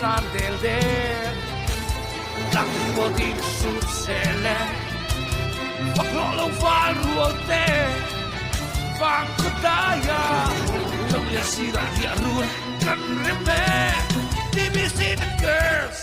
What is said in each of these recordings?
tlan del del Tlang pawh ding sut zel e Fak hlawh lo val rual te Vang khaw daia Lo lian sirah riah run kan rem e TBC the girls.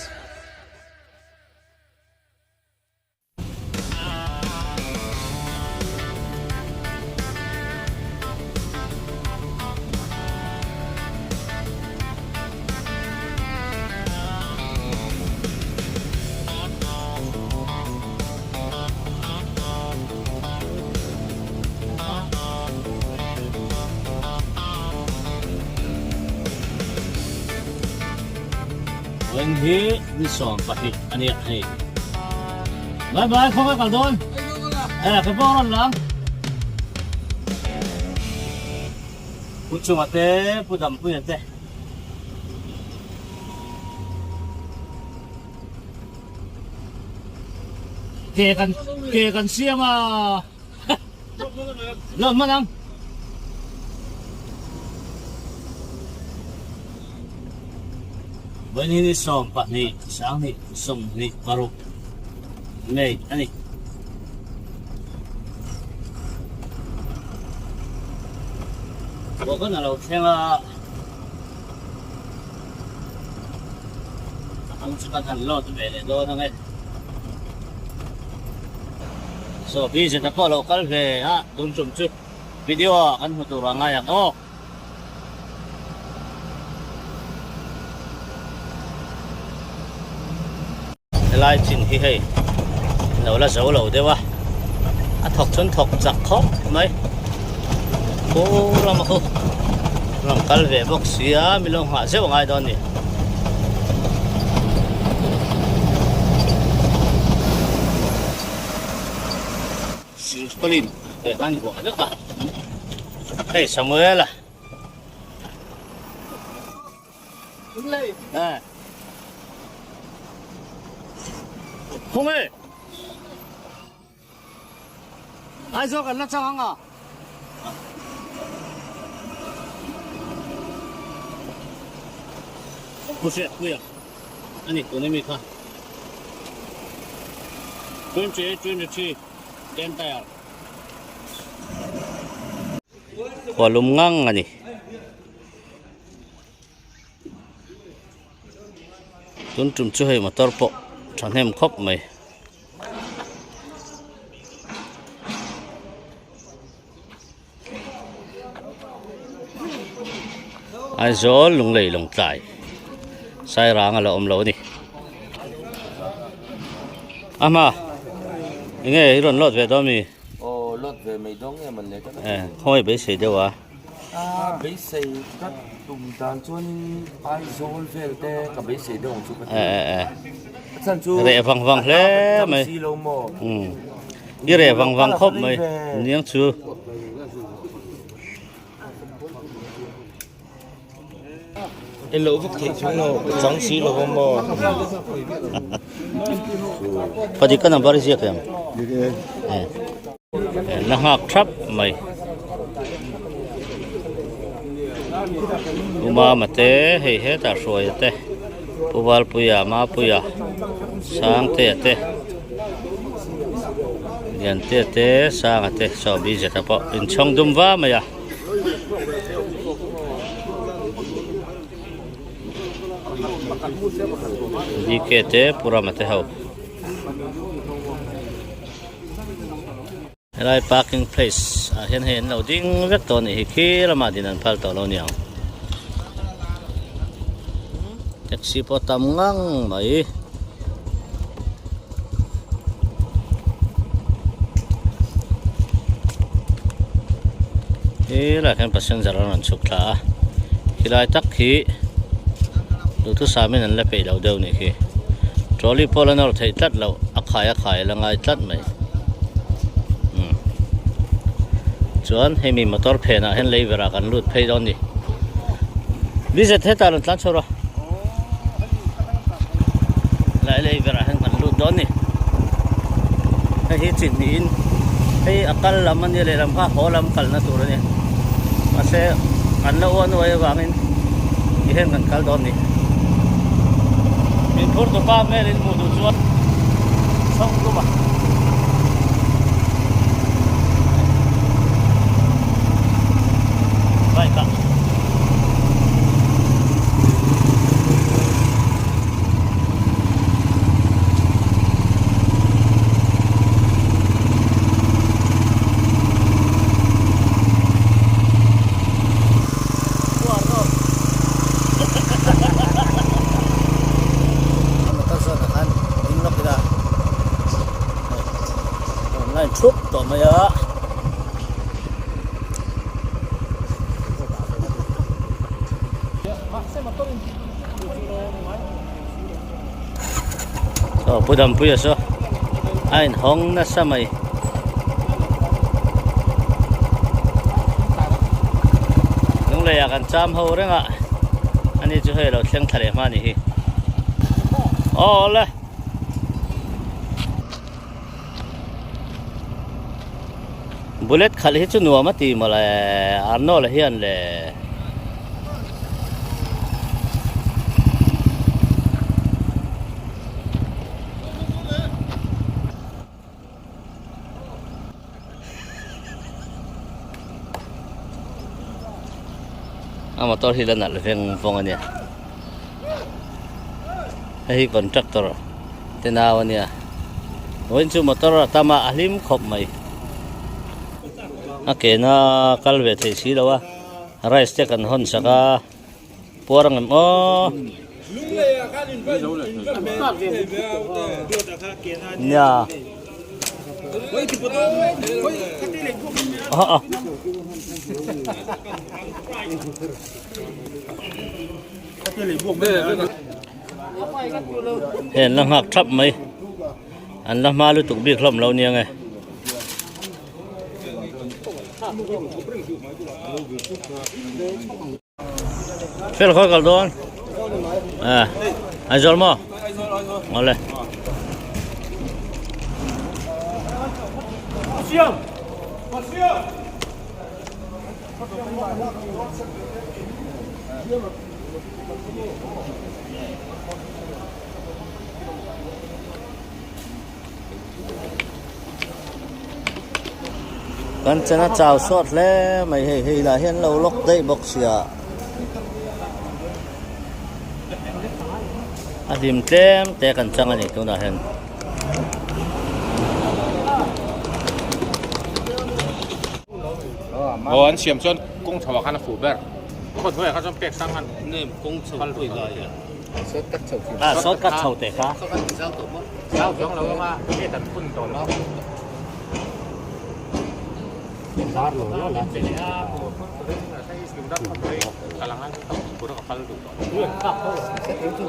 Eng hi ni 12 a nia hei. Bye bye khawngaih kal dawn. Eh ka pawh rawn lang. Pu Chunga te Pu Dampuia te. Ke kan ke kan siam a. Lawm hman ang. Vawiin hi ni 12 sanghnih 26 May a ni. Bawk a lo thleng a. A hmang chu kan han load ve leh dawn ang e. Saw vision a pawh lo kal ve a tun tum chu video ah kan hmu tur a ngai ang aw. Helai chin hi hei lo la zo lo deuh a a thawk chuan thawk chak khawp mai khur lama khu rawn kal ve bawk sia mi lo nghah zeuh a ngai dawn a ni. Silpaulin te an vuah vek a hei Samuel a. Khawnge? Aizawl kan la chang ang a. Pu Hriatpuia a ni tun ami kha. 28, 23, ten tire. Khua lum ngang a ni. Tun tum chu hei motor pawh thahnem khawp mai. Aizawl Lunglei Lawngtlai Sairang a la awm lo a ni. A hma enge i rawn load ve dawn mi? Aw load ve mai dawn nge man le ka Eh khawngaih beisei deuh a. A beisei ka tum dan chuanin Aizawl vel te ka beisei deuh ang chu ka ti. Eh eh eh. A chhan chu Reh vang vang hle mai. Si lo maw. Um. I reh vang vang khawp mai. Niang chu. En loh vak theih chung lo chang si lo a maw. Padik ka number i ziak em? Eh. La nghak thap mai. U Mama te hei hetah Hruaia te Pu Valpuia Mapuia Sangtea te Liantea te Sanga te saw Bizeta pawh inchhawng dum va mai a. DK te Pu Rama te ho. Helai parking place ah hian hei an lo ding vek tawh a nih hi khi lamah din an phal tawh lo aniang taxi pawh tam ngang mai. Helaiah hian passenger an rawn chhuk thla a khilai tak khi duhthusam in an la peih lo deuh a nih khi trolley pawh la nawr theih tlat loh a khai a khai a la ngai tlat mai. Chuan hemi motor phenah hian lei verah kan lut phei dawn a ni. Bizet hetah rawn tlan chho rawh. Lai lei verah hian kan lut dawn a ni. Hei hi chi hnihin hei a kal lam a nia lehlam kha haw lam kalna tur a ni. Mahse an la uan uai avangin ti hian kan kal dawn a ni. Phur tupa hmel in hmuh duh chuan chhawng tum a. Bike ah. Motor zawnah khan ding lawk ila line thup tawh mai a. Aw Pu Dampuia saw a inhawng nasa mai. Lungleiah kan cham ho reng a, ani chu hei lo thleng thla leh hma a nih hi. Aw le. Bullet khalh hi chu nuam a ti mawle Arnold hian le. A motor hi la nalh veng vawng a nia hei hi contractor te nau a nia vawiin chu motor a tam a a hlim khawp mai a ke na kal ve thei si lo a rice te kan hawn sak a. Puar ang em aw. Nia. Aha. Hei an la nghak thap mai. An la hma lutuk bik hlawm lo nia nge. Fel khawi kal dawn eh Aizawl maw awle Kan chana chau sawt hle mai hei hei lah hian lo lock daih bawk sia a hlim tlem te kan chang a ni tunah hian. Aw an siam chuan kawng chho ah khan a fuh ber khaw hnuaiah khan chuan pek sang khan nem kawng chho pawh i lai a. Ah shortcut chho teh kha. Zau chuang lo anga gate an phun tawh lo.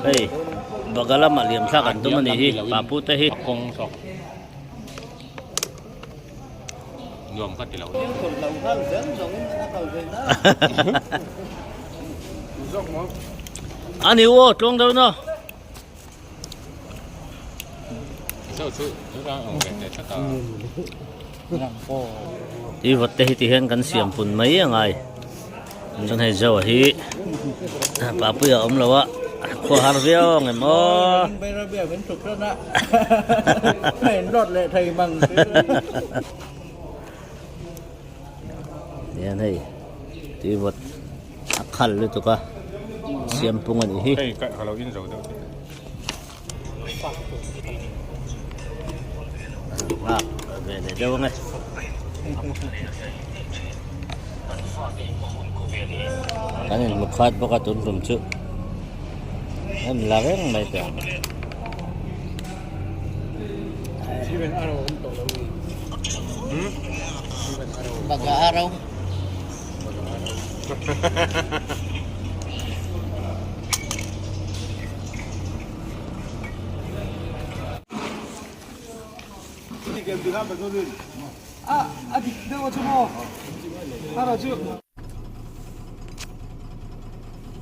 Hei baga lamah liam thlak an tum a nih hi papu te hi. Nuam ka ti lo. Ani u tluang deuh na. Tui vawt te hi ti hian kan siam pun mai a ngai. Chuan hei zo hi Papuia a awm lo a, khua har viau ang em aw. Tihian hei tui vawt a khal lutuk a, siam pung a nih hi. Nghak ve leh deuh ang e. Kan inhmu khat bawk a tun tum chu em la reng mai teh ang.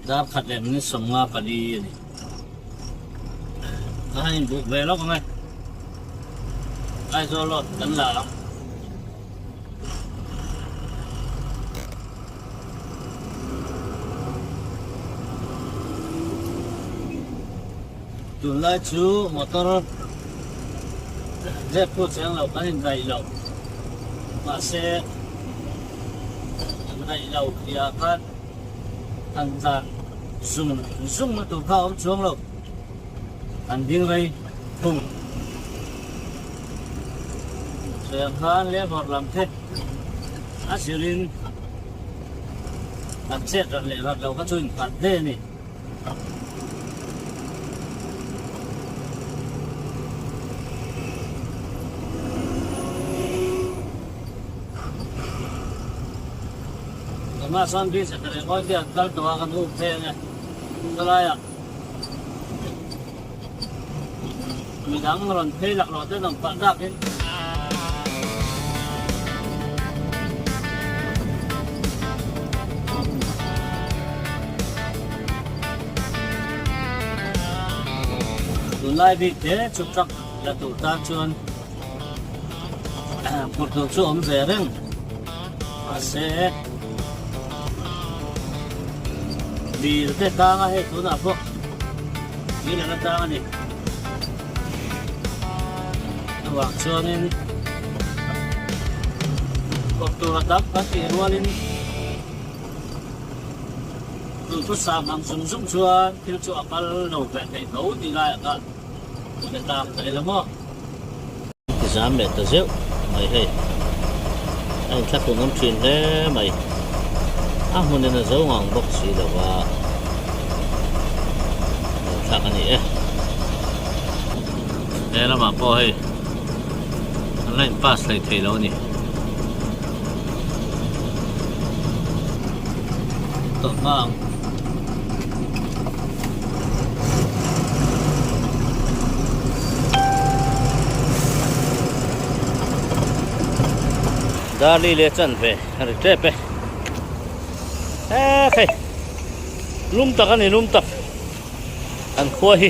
Dar khat leh minute 54 a ni. Ka han inbuk ve lawk ang e. Aizawl road kan la ang. Tunlai chu motor zep pawh cheng lo kan indaih lo. Mahse, indaih lo tihah khan han tlan zung zung na tur kha a awm chuang lo. An ding rei thung. Cheng khan labour lam te a zirin an chet rat leh rat lo kha chu inphat hle a ni. Tunah chuan bridge a tel ngawi te an kal tawh a kan up phei ang e helaiah midang rawn phei laklawh ten awm pah dakin. Tunlai bik te chu truck la tur tan chuan phur tur chu awm ve reng mahse dil te tang a hei tunah pawh dil a la tang a ni. Chuvang chuanin kawp tura tam kan tih rualin duhthusam ang zung zung chuan thil chu a kal lo ve theih tho tih laiah kha ka tang ta ila maw. Ti zam leh ta zeuh mai hei. A inthlahrun awm thin hle mai. A hmunin a zo ngang bawk si lo va. Thlak a ni e. He lamah pawh hei an la in pass hlei thei lo a ni. Tawh hma ang. Darli leh chan ve a ri tep e. He hei lum tak a ni lum tak an khua hi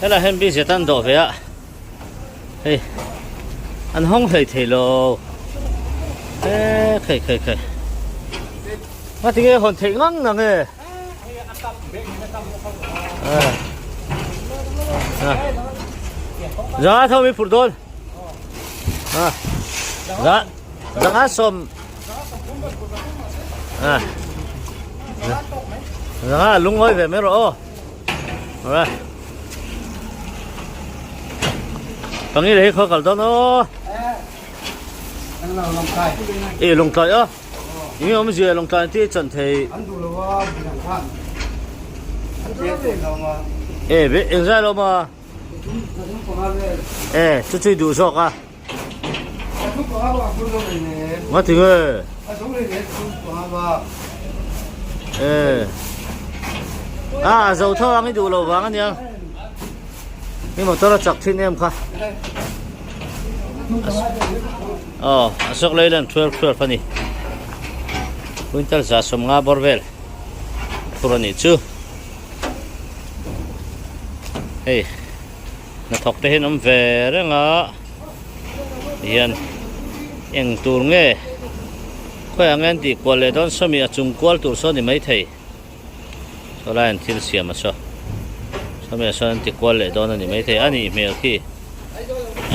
helai hian busy tan dawh ve a hei an hawng hlei thei lo he khei khei khei nga tinge hawn theih ngang nang e za tho mi phur dawn za zanga sawm zanga lungawi ve mai rawh aw Pangil hi khaw kal dawn aw. E lawngtlai a. Enge awm zia lawngtlai an ti chan thei. E be eng zai lo ma. E chu chui duh zawk a. Nga ti nge. E. A zo tho ang i duh lo vang ania. Ni motor a chak thin em kha. Oh, Ashok Leyland 12 12 ani. Quintal za 50 bor vel. Phur ani chu. Hei. Hnathawk te hian awm ve reng a hian eng tur nge khawiah nge an tih kual leh dawn sawmi a chung kual tur saw ni maithei saw lai an thil siam a saw sawmi ah sawn an ti kual leh dawn a ni maithei a nih hmel khi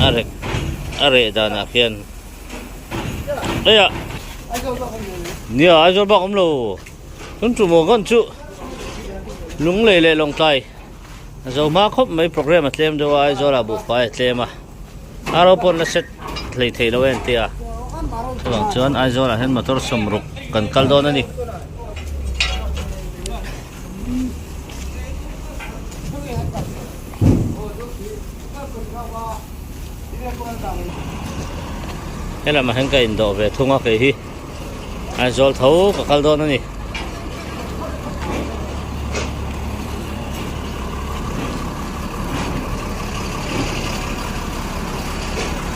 a rek a reh danah khian eiah nia Aizawl bak awm lo tun tum aw kan chu Lunglei leh Lawngtlai. A zo hma khawp mai program a tlem deuh a Aizawl ah buhfai a tlem a a ro pawn la set hlei thei lo en tia chuvang chuan Aizawl ah hian motor sawmruk kan kal dawn a ni. Helamah hian ka indawh ve thung a kei hi. Aizawl tho ka kal dawn a ni.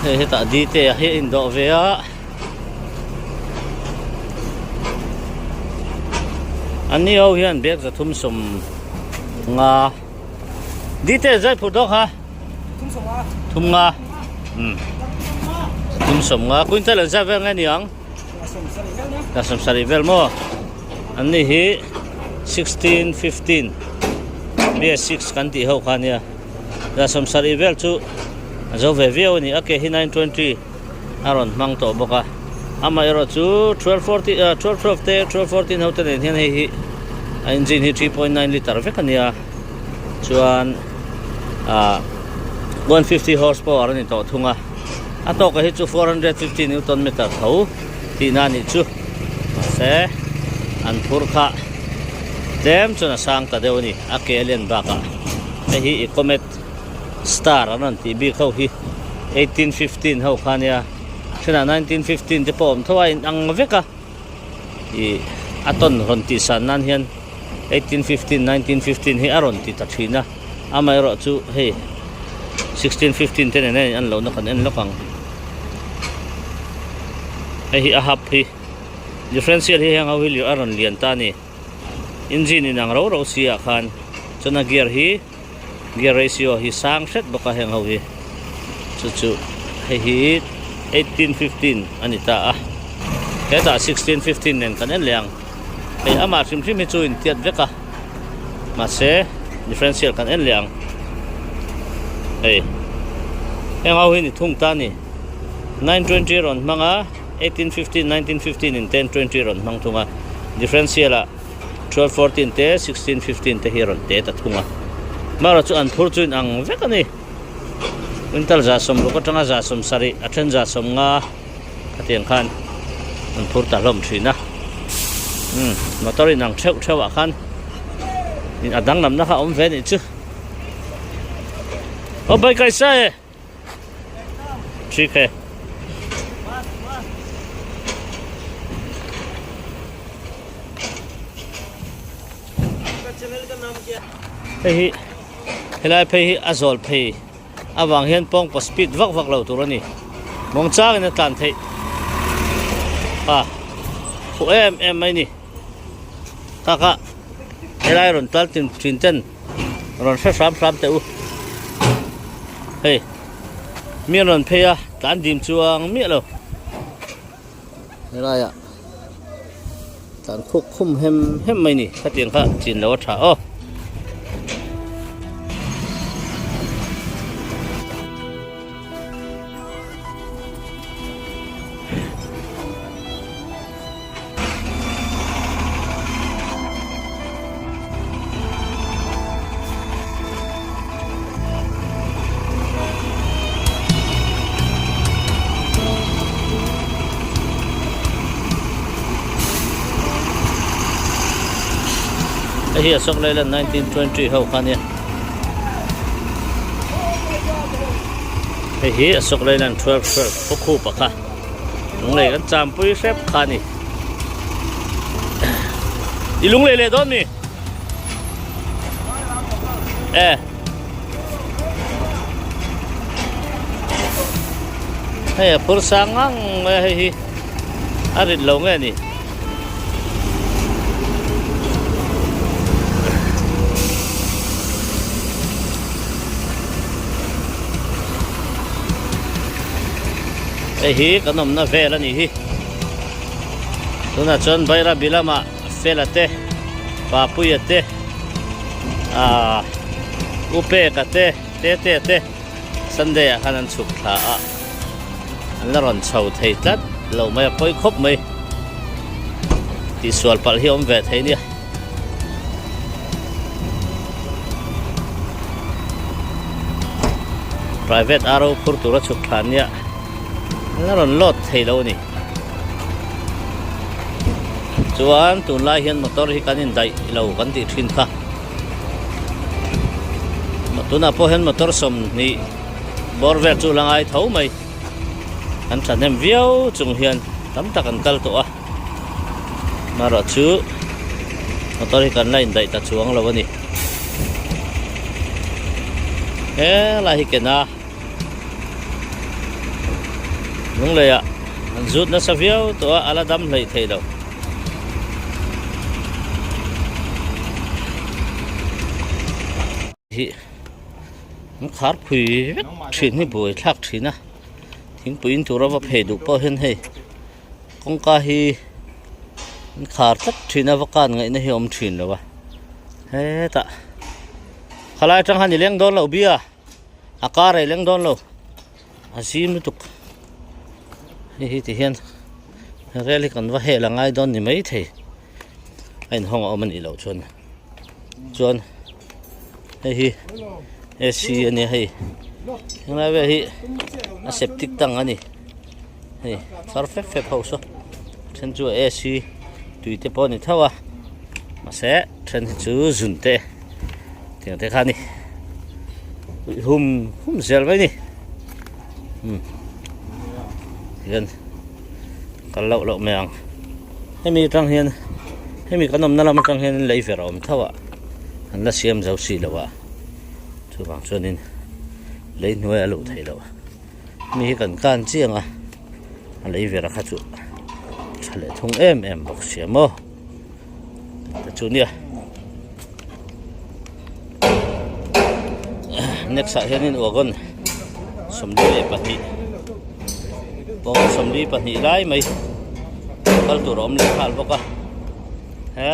Hei hetah dite a hi a indawh ve a. Anni ho hian bag 350 dite zai phur dawk ha. Thum nga. Um. 350 quintal an zai vel nge ni ang. Ka 70 vel maw. An ni hi 16 15. BS6 kan tih ho kha ania 70 vel chu a zo ve viau a ni a ke hi 920 a rawn hmang tawh bawk a amaherawh chu 1240 1212 te 1214 ho te nen hian hei hi a engine hi 3.9 litre vek a nia chuan ah 150 horse power a ni tawh thung a a tawka hi chu 450 newton meter tho tihna a nih chu mahse an phur kha tlem chuan a sang ta deuh a ni a ke a len bakah hei hi ecomet star an rawn tih bik ho hi 1815 ho kha nia thenah 1915 te pawh a awm tho a a inang vek a ih a tawn rawn tih san nan hian 1815 1915 hi a rawn ti ta thin a amaherawh chu hei 1615 te nen a in an lohna kan en lawk ang hei hi a hap hi differential hi heng ho hi a rawn lian ta a ni engine inang ro ro si ah khan chuan a gear hi Gear ratio hi sang hret bawk a heng ho hi chu chu hei hi 1815 a ni ta a hetah 1615 nen kan en leh ang hei amah hrim hrim hi chu intiat vek a mahse differential kan en leh ang hei heng ho hi ni thung ta a ni 920 rawn hmang a 1815 1915 in 1020 rawn hmang thung a differential ah 12 14 te 16 15 te hi a rawn te ta thung a mara chu an phur chu in ang vek a ni quintal 60 atanga 70 a then 150 khatiang khan an phur ta hlawm thin a umm motor in ang theuh theuh ah khan a danglamna kha a awm ve a nih chu aw bike kaisa e. Thik he. Hei hi helai phei hi a zawl phei avang hian pawngpaw speed vak vak lo tur a ni mawng changin a tlan theih a fuh em em mai ni kaka helai rawn tal tin thin ten rawn hre hram hram teh u hei mi an rawn phei a tlan dim chuang miah lo helaiah tlan khuk khum hem hem mai ni khatiang kha chin lo a tha aw. Hei hi Ashok Leyland 1920 ho kha nia hei hi Ashok Leyland 1212 khawkhupa kha Lunglei kan champui hrep kha a ni. I lunglei leh dawn mi? E. Hei a phur sang ngang mai a hei hi a rit lo nge ni. Hei hi kan awmna vel a nih hi tunah chuan Bairabi lamah Fela te Papuia te ahh U Peka te Tetea te Sunday ah khan an chhuk thla a an la rawn chho thei tlat lo mai a pawi khawp mai tihsual palh hi a awm ve thei nia. Private ro phur tura chhuk thla nia an la rawn load thei lo a ni. Chuan tunlai hian motor hi kan indaih lo kan tih thin kha. Tunah pawh hian motor 20 bawr vel chu la ngai tho mai. An thahnem viau chung hian tam tak an kal tawh a. Marawh chu motor hi kan la indaih ta chuang lo a ni. Helai hi ken a lungleiah an zut nasa viau tawh a a la dam hleih thei lo. Hi an khar phui vek thin hi buai thlak thin a thingpui in tur a va phei duh pawh hian hei. Kawngka hi an khar tlat thin a va kan ngaihna hi a awm thin lo a hetah. Khalai atang khan i leng dawn lo bia a kar ah i leng dawn lo a zim lutuk hei hi ti hian rel hi kan va hel a ngai dawn ni mai thei a inhawng a awm a nih loh chuan chuan hei hi AC a nia hei helai vel hi a septic tank a ni hei far fep fep ho saw then chu AC tui te pawh a ni tho a mahse then hi chu zun te tiang te kha a ni hum hum zel mai a ni umm tihian kal loh loh mai ang hemi atang hian hemi kan awmna lam atang hian lei ver a awm tho a an la siam zo si lo a chuvang chuanin lei hnuai a luh theih loh mi hi kan kan chiang a a lei ver a kha chu tha leh thung em em bawk sia maw ta chu nia next ah hianin wagon 42 pawng 42 lai mai kal tur a awm leh nghal bawk a he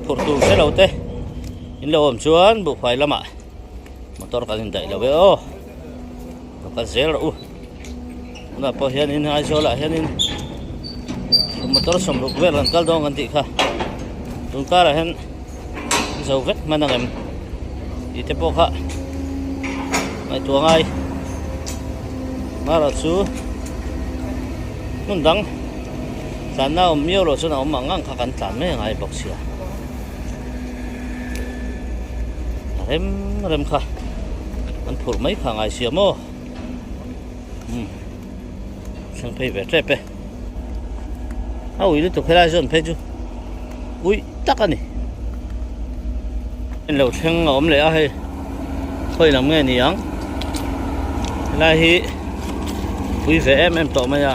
phurh tur hre lo te in lo awm chuan buhfai lamah motor kan indaih lo e aw lo kal zel rawh u tunah pawh hianin Aizawl ah hianin motor sawmruk vel kan kal dawn kan tih kha tun karah hian zo vek hman ang em tih te pawh kha ngaihtuah ngai marawh chu hmun dang tlanna awm miau loh chuan a awm ang ang kha kan tlan mai angai bawk sia. A rem rem kha an phurh mai kha ngai sia maw umm thleng phei ve tep e a ui lutuk helai zawn phei chu ui tak a ni lo thleng a awm leh a hei khawi lam nge ni ang helai hi pui ve em em tawh mai a.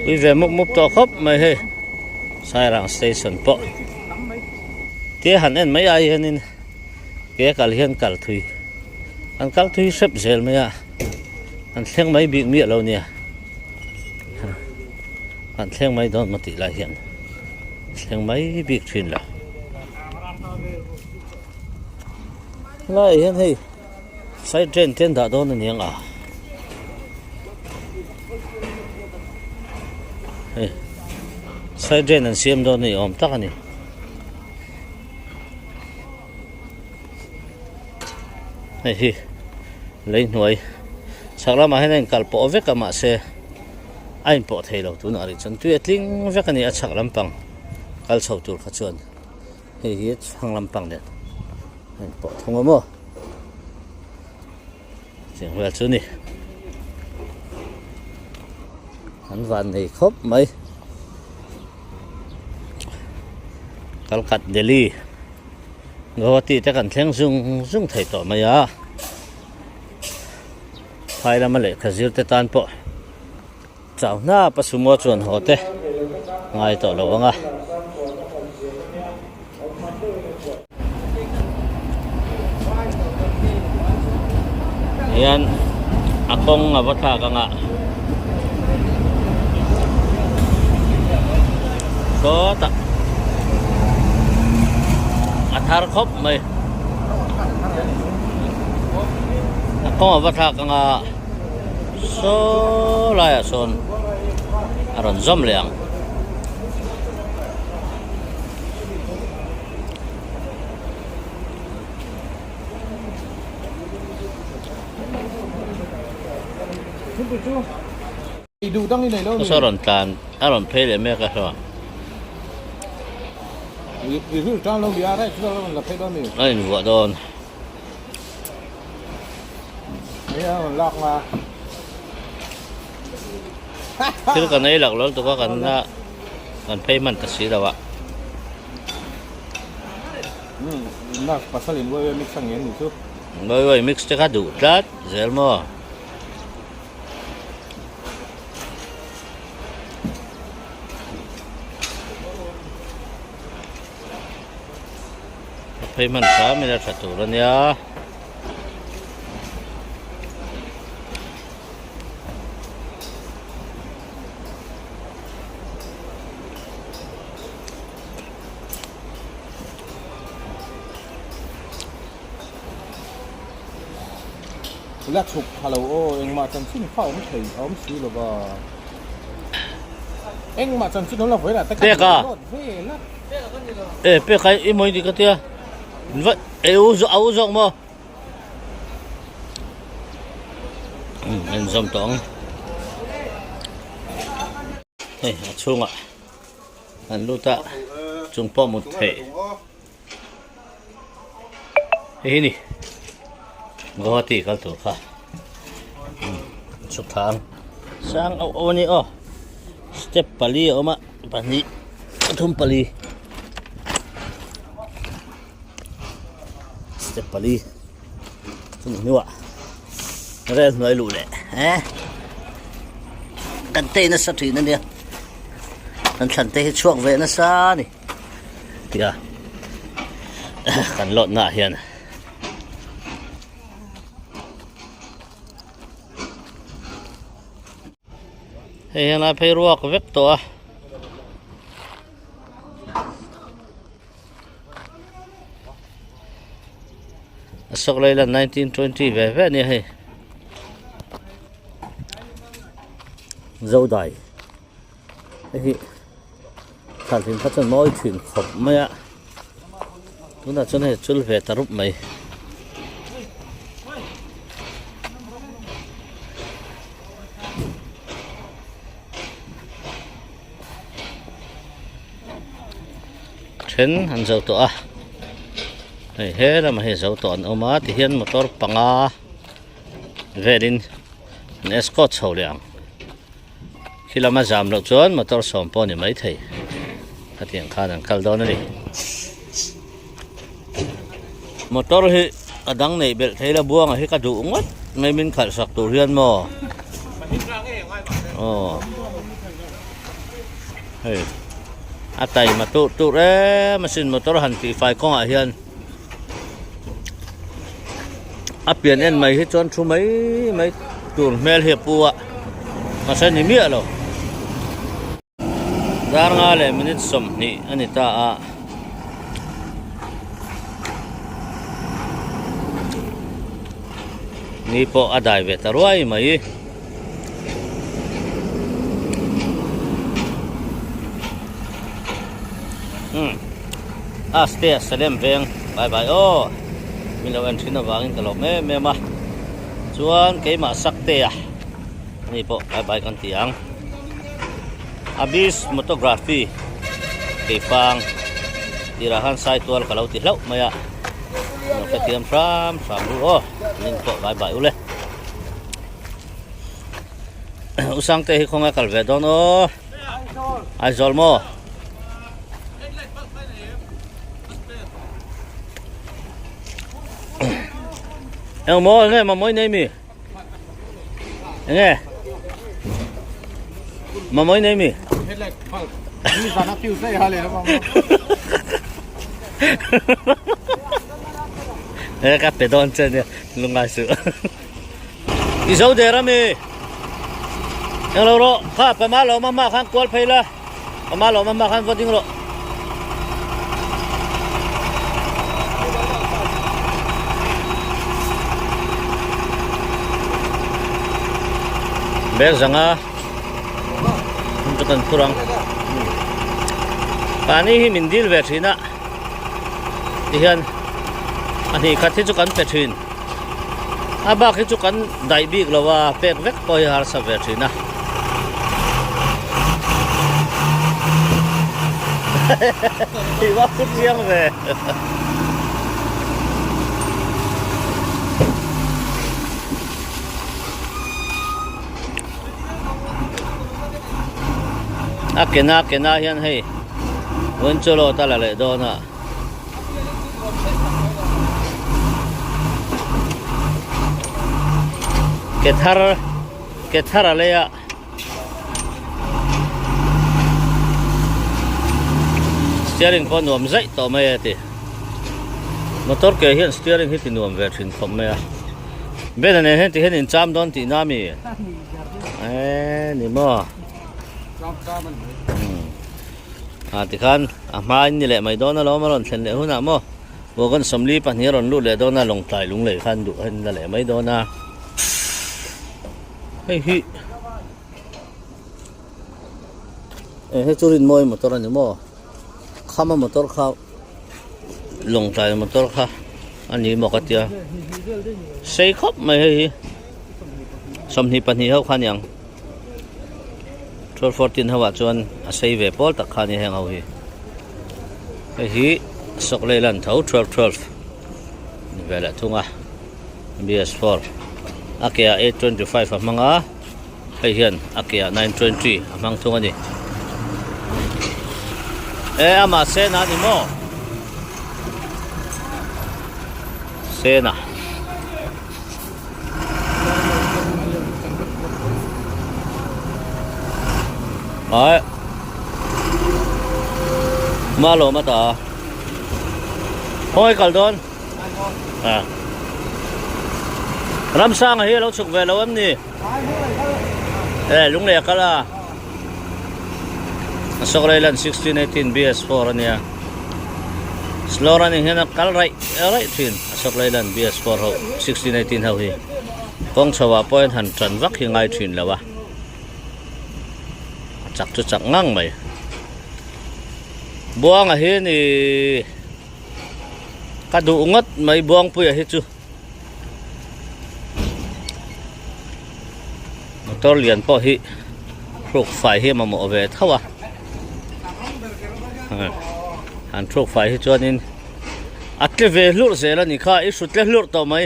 Pui ve mup mup tawh khawp mai hei Sairang station pawh tia han en mai ai hianin ke kal hian kal thui an kal thui hrep zel mai a an thleng mai bik miah lo nia an thleng mai dawn maw tih lai hian thleng mai bik thin lo helaiah hian hei side drain te an dah dawn a ni ang a hei side drain an siam dawn a ni awm tak a ni. Hei hi lei hnuai chhak lamah hian a inkal pawh vek a mahse a inpawh thei lo tunah rih chuan tui a tling vek a ni a chhak lampang kal chho tur kha chuan hei hi chhang lampang nen a inpawh thung a maw cheng vel chu ni an van nei khawp mai. Kalkat Delhi Guwahati te kan thleng zung zung thei tawh mai a phai lama lehkha zir te tan pawh chau hnap a sumo chuan haw te ngai tawh lo ang a. Hian a kawng a va thlak ang a sawtah a thar khawp mai a kawng a va thlak ang a saw laiah sawn a rawn zawm leh ang. Saw rawn tlan a rawn phei leh mek a hlawm. A invuah dawn. Thil kan ei lak lo lutuk a kan la kan phei hman ta si lo a. Umm uai mix te kha duh tlat zel maw. phei hman hram ila tha tur ania. La chhuk tha lo aw, engmah chanchin kha awm thei a awm si lo va. Engmah chanchin awm lo vawilah te kha Peka. load vel a. E peka i mawi ni ka tia. Va e u a u zawk maw. En zawm tawh ang. Hei a chhungah an lut a chung pawh mut theih. Hei hi ni Guwahati kal tur kha chhuk thla ang sang auh auh a ni aw step pali a awm a pahnih pathum pali step pali chumi hnuah rel hnuai luh leh eh kan tei nasa thin a nia kan thlan te hi chhuak ve nasa a ni. Tia kan lawt naah hian hei hian a phei ruak vek tawh a. Ashok Leyland 1920 ve ve a nia hei Zodai hei hi. Thlan hlim kha chuan mawi thin khawp mai a tunah chuan hei chul ve ta rup mai. Then an zo tawh a hei he lamah hi zo tawh an awm a tihian motor panga velin an escort chho leh ang. Khi lama zam loh chuan motor sawm pawh a ni maithei. Khatiang khan an kal dawn a ni. Motor hi a dang neih belh thei la buanga hi ka duh ngawt mai min khalh sak tur hian maw. Aw. Hei. A taima tur tur em asin motor han tih fai kawngah hian. A pian en mai hi chuan thu mai mai tur hmel hi a pu a mahse ni miah lo dar nga leh minute 20 a ni ta a. Ni pawh a dai ve ta ruai mai. Umm Aste a Salem veng bye bye aw min lo en thin avangin ka lawm em em a chuan keimah Sakte a ani pawh bye bye kan ti ang Abis Motography keifang tirah khan Saitual ka lo ti hlauh mai a lo hrethiam hram hram ru aw min pawh bye bye ule U Sangte hi khawnge kal ve dawn aw Aizawl maw Eng maw nge mamawi nei mi Enge Mamawi nei mi E ka pe dawn che nia lungai su I zo der ami Eng lo rawh kha pama lo mama khan kual phei la pama lo mama khan va ding rawh Bag zanga chu kan phur ang Pani hi min dil ve thin a tihian a hnih khat hi chu kan pe thin. A bak hi chu kan daih bik lo a, pek vek pawh hi harsa ve thin a. Tih va phut chiang ve. A kena kena hian hei Wenchulawt a la leh dawn a. Ke thar ke thar a lei a steering pawh nuam zaih tawh mai a ti. Motor ke hian steering hi ti nuam ve thin khawp mai a. Bena nen hian ti hian in cham dawn tih na mi? Eee ni maw. A tikhan a hma in ni leh mai dawn alawm a rawn thlen leh hunah maw. Wagon 42 a rawn lut leh dawn a lawngtlai lunglei khan duh a in la leh mai dawn a. Hei hi eh hei chu rinmawi motor a ni maw khama motor kha lawngtlai motor kha a ni maw ka tia sei khawp mai hei hi 22 ho kha a ni ang 12 14 ho ah chuan a sei ve pawl tak kha a ni heng ho hi hei hi sawklei lan tho 12 12 ni ve leh thung a. BS4 a ke ah 825 a hmang a hei hian a ke ah 920 a hmang thung a ni e amah sena a ni maw sena ai malawm a ta khawngaih kal dawn. À. Ramsanga hi a lo chhuk ve lo em ni? E lunglei a kal a. Ashok Leyland 1618 BS4 a nia. Slow running hian a kal raih raih thin Ashok Leyland BS4 ho 1618 ho hi. Kawng chho ah pawh hian han tan vak hi ngai thin lo a. A chak chu chak ngang mai. Buanga hi ni Ka duh ngawt mai Buangpuia hi chu motor lian pawh hi thluk fai hi a mamawh ve tho a han thluk fai hi chuanin a tle ve hlurh zel a ni kha i hru tle hlurh tawh mai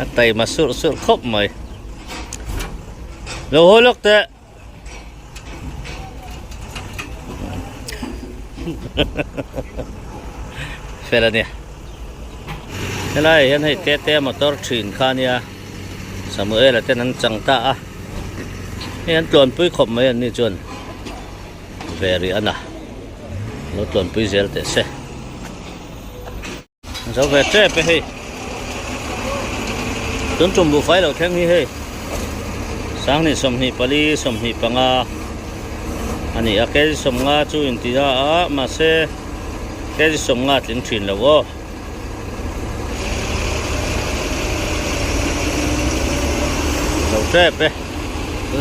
a taima surh surh khawp mai lo hawi lawk teh. Fel a nia helai ah hian hei te te motor thin kha ania Samuel a ten an chang ta a hei an tluanpui khawp mai an ni chuan ve rih a na lo tluanpui zel teh se. Zo ve tep e hei. Tun tum buhfai lo thleng hi hei. Sanghnih 24 25 a ni a kg 50 chu inti a a mahse kg 50 tling thin lo aw. Zo tep e.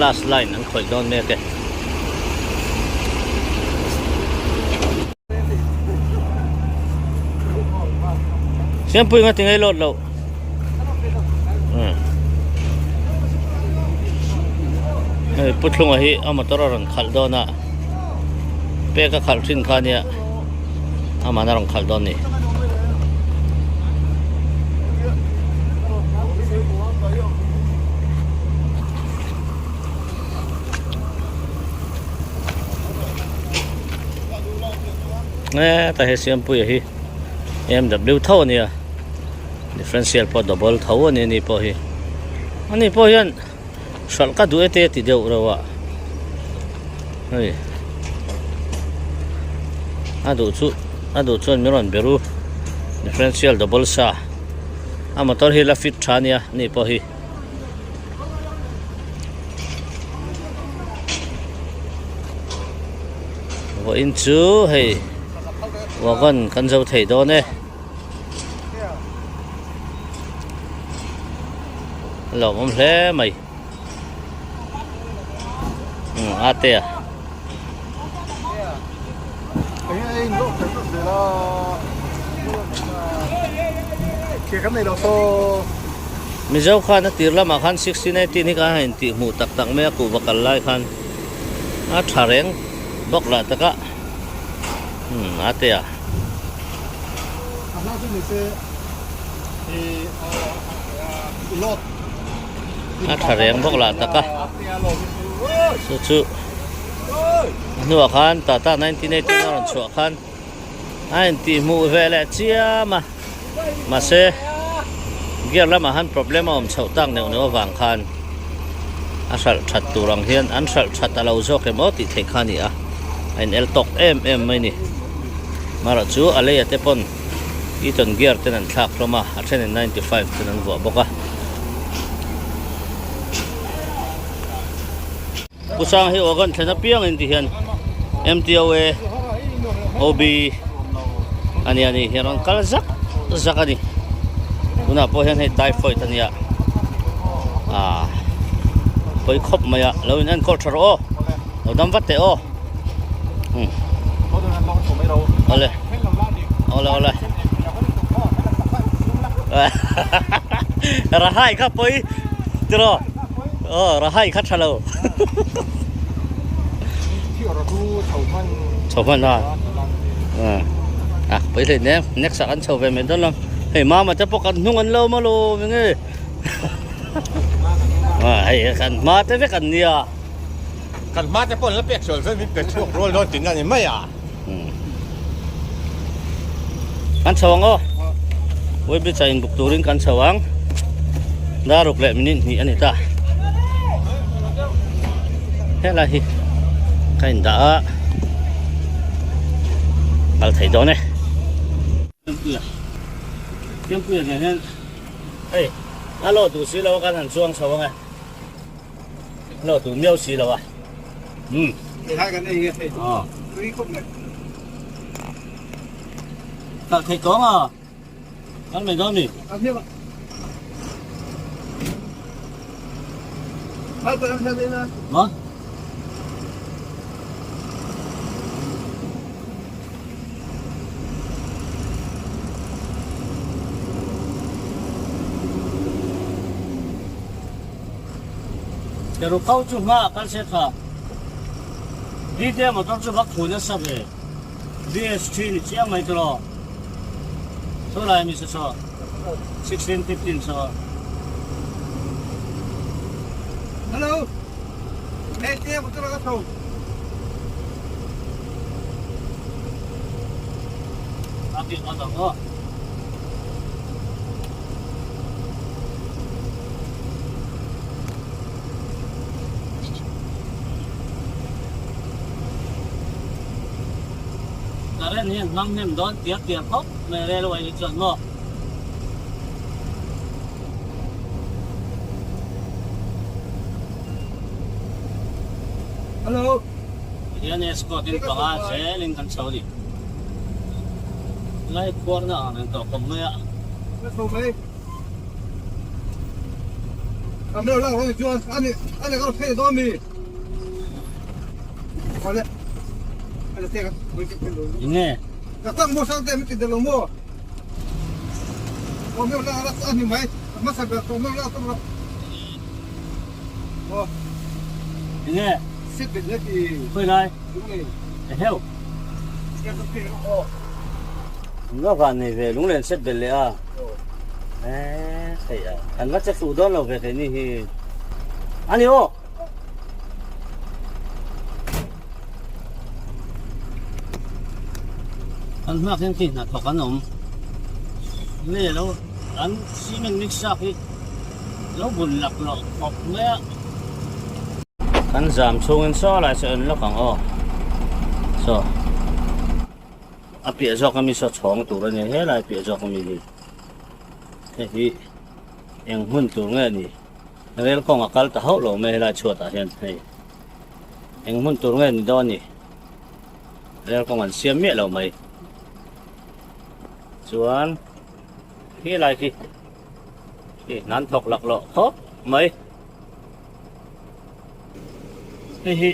Last line an khawih dawn mek e. Siampui nga tingei lawt lo. Hei Puthlunga hi a motor a rawn khalh dawn a. Pek a khalh thin kha nia. Aman a rawn khalh dawn ni. Heta he Siampuia hi M_W tho a nia differential pawh double tho a ni ani pawh hi ani pawh hian hralh ka duh e te a ti deuh reuh a hei a duh chu a duh chuan min rawn be ru differential double sa a motor hi la fit tha a nia ani pawh hi. Vawiin chu hei wagon kan zo thei dawn e a lawmawm hle mai umm a te a. Mizo khan a tir lamah khan 1618 hi khan a intih hmuh tak tak mai a kuhva kal lai khan a tha reng bawk lah tak a umm a te a. A tha reng bawk lah tak a chu chu. A hnuah khan Tata 1918 a rawn chhuah khan a intih hmuh ve leh chiam a mahse gear lamah han problem a awm chhoh tak neuh neuh avang khan a hralh that tur ang hian an hralh that a lo zawk em aw tih theih kha a ni a a in el tawk em em mai a ni. Marawh chu a leia te pawn Eaton gear ten an thlak hlawm a, a thenin 95 ten an vuah bawk a. Pu Sang hi organ thlen apiangin ti hian MTOA OB a nia ni hi a rawn kal zak zak a ni. Tunah pawh hian hei typhoid a nia ah pawi khawp mai a lo in enkawl tha rawh aw lo dam vat teh aw um awle awle awle rahai kha pawi tiraw aw rahai kha tha lo chho hman a a pawi hlei nem next ah kan chho ve mai dawn lo hei mama te pawh kan hnung an lo maw lo enge hei kan hma te vek an nia. Kan hma te pawh an la pek sual chuan min pe chhuak rual dawn tihna a ni mai a. Kan chho ang aw. Weighbridge ah inbuk turin kan chho ang. Daruk leh minute hnih a ni ta. Helai hi ka indah a. Kal thei dawn e. Fiampuia Fiampuia nen hian hei a lawh duh si lo a kan han chuang chho ang e. Lo tu miau si lo a. Um. Ờ. Kal thei tawng a. Kal mai dawn mi. Ma? Keru kho chu hma a kal se tha. Dite motor chu va khu nasa ve. BS thi ni chiang mai tiraw. Saw lai mi se saw. 16 15 saw. Hello. Hey, te motor ka tho. Aki adang aw. Current hian hmang hnem dawn tiar tiar khawp mai railway hi chuan maw. Hello. Hian escort in panga zelin kan chho ni. Lai khuarna ang reng tawh khawp mai a. Enge? Enge? Khawi lai? Eheu. Nga van nei ve lunglen set belh leh a eh thei a kan va che fuh dawn lo ve thei ni hi ani aw kan hmak hian khi hnathawk an awm nge lo an cement mix sak hi lo bun laklawh khawp mai a. Kan zam chhungin saw lai saw en lawk ang aw saw a piah zawk ami saw chhawng tur a ni helai piah zawk ami hi hei hi eng hmun tur nge ni rel kawng a kal ta hauh lo mai helai chhuat ah hian hei eng hmun tur nge ni dawn ni rel kawng an siam miah lo mai chuan helai khi Hei hnan thawk laklawh khawp mai. Hei hi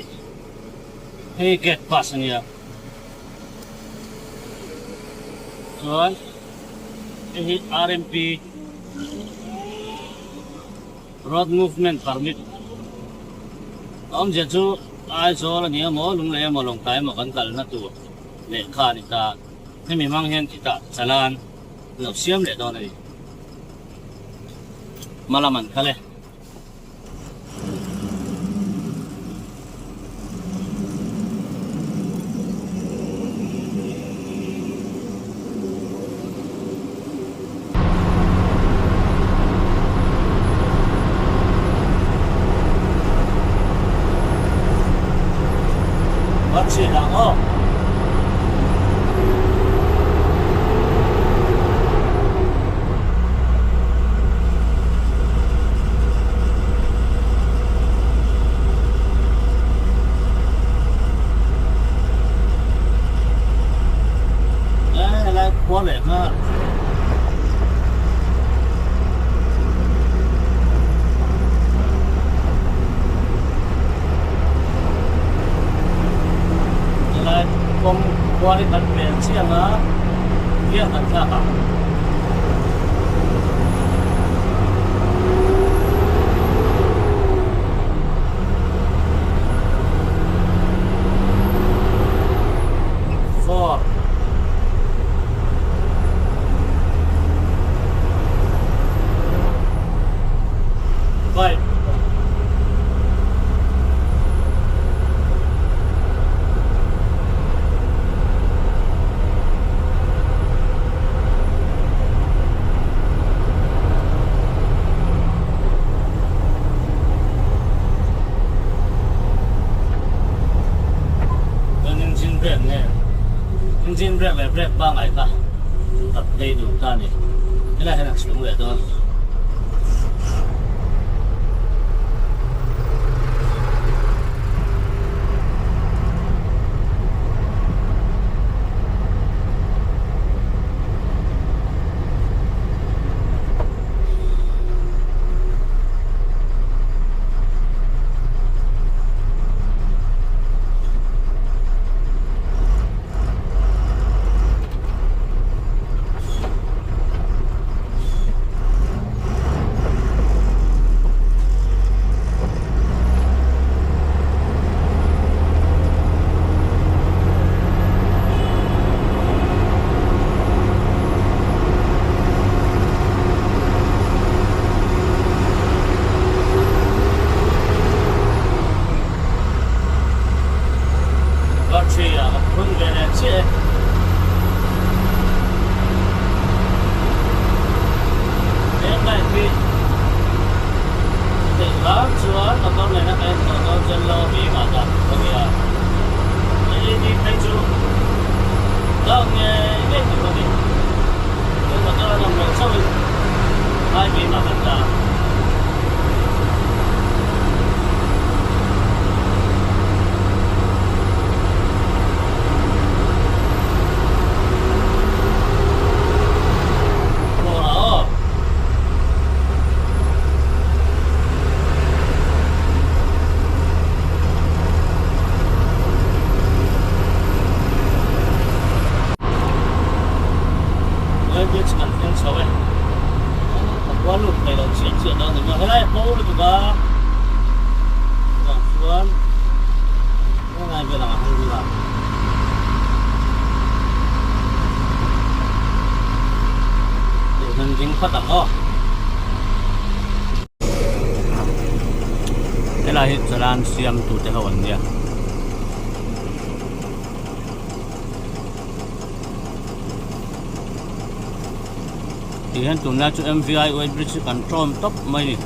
hei gate pass a nia. Chuan hei hi RMP Road Movement Permit a awmzia chu Aizawl a ni emaw Lunglei emaw Lawngtlai emaw kan kalna tur lehkha a ni ta. Hemi hmang hian titah chalan lo siam leh dawn a ni. Hma lam an kal e. Battery dang aw. Kawng kual hi kan pel chiang a, gear kan thlak ang. Four. Five. Chuan engine brake nge engine brake leh brake pangngai kha ka play duh ta a ni helaiah hian a chhung leh dawn. Battery ah ka phun ve leh chiah e. He bike hi theih hram chuan motor nena ka en tawh dawn chuan lo bik ah dah ka nia. LED phei chu down ngei ngei tur a ni. Chuan motor an awm loh chauhin high beam ah kan dah. Helai vel ang a hmang bik a. Tih ding phawt ang aw. Helai hi chalan siam tu te ho an nia. Tih hian tunlai chu MVI Weight Bridge hi kan tawm tawp mai a ni.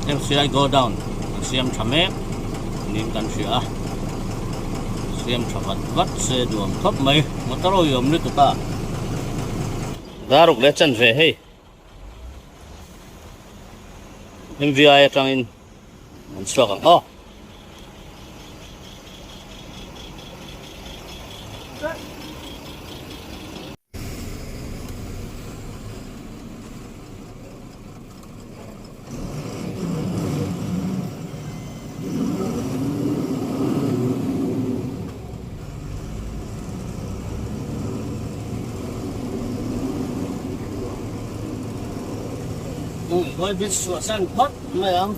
MCI go down an siam tha mek niin kan hria a siam tha vat vat se duam khawp mai motor awi awm lutuk a. Daruk leh chan ve hei MVI atangin an chhuak ang aw. Umm bit chhuahsan phawt mai ang.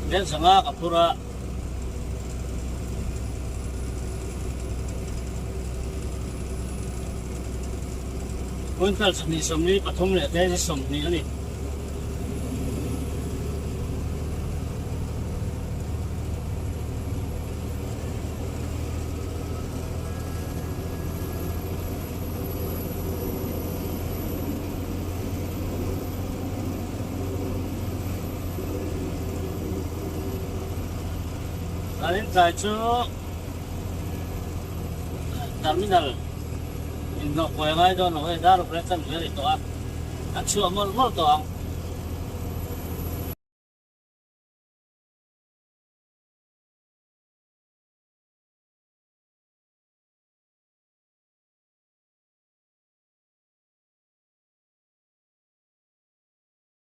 Vel sanga ka phur a. Quintal 20 23 leh kg 20 a ni. Zanin tlai chu terminal inhnawh kuai a ngai dawn lo hei, dar ruk leh chanve a ni tawh a, a chhuah mawlh mawlh tawh ang.